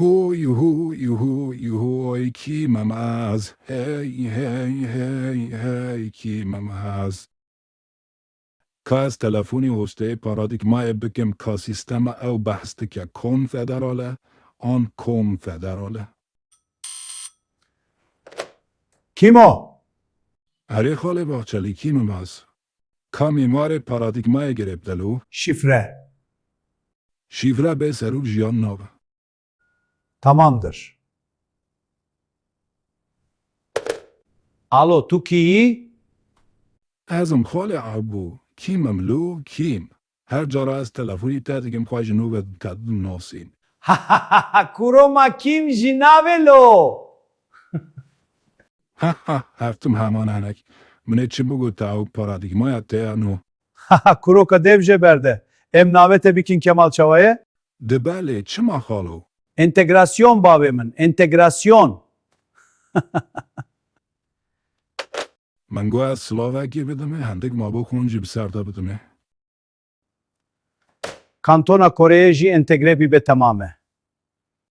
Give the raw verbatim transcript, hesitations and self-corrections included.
Hoy hoy hoy hoy, kîmem ez? Hey hey hey hey, kîmem ez? Ka ez telefonî hosteyê paradîgmayê bikim, ka sîstema ew behs dike konfederal e an konfederal e? Kîmo? Erê xalê Bahçelî, kîmim ez? Ka mîmarê paradîgmayê girê bide lo? Şifre. Şifre bê serok jiyan nabe. Tamamdır. Alo, tu kî yî? Ez im xalê Ebû. Kîmim lo? Kîm? Her cara ez telefonî te dikim, xwe ji nû ve te dinasîn. Kuro ma kîm jî navê lo? Ha ha, her tim heman henek. Min ê çi bigot, te ew paradîgmaya te ya nû? Kuro ka dev jê berde. Em navê te bikin Kemal Çawaye? Dibe lê çima xalo? Entegrasyon bavê min, entegrasyon. Min got ez silavekê bidimê, hindik ma bo xon jî bi ser de bidimê. Kantona Koreyê jî entegre bîbe temam e.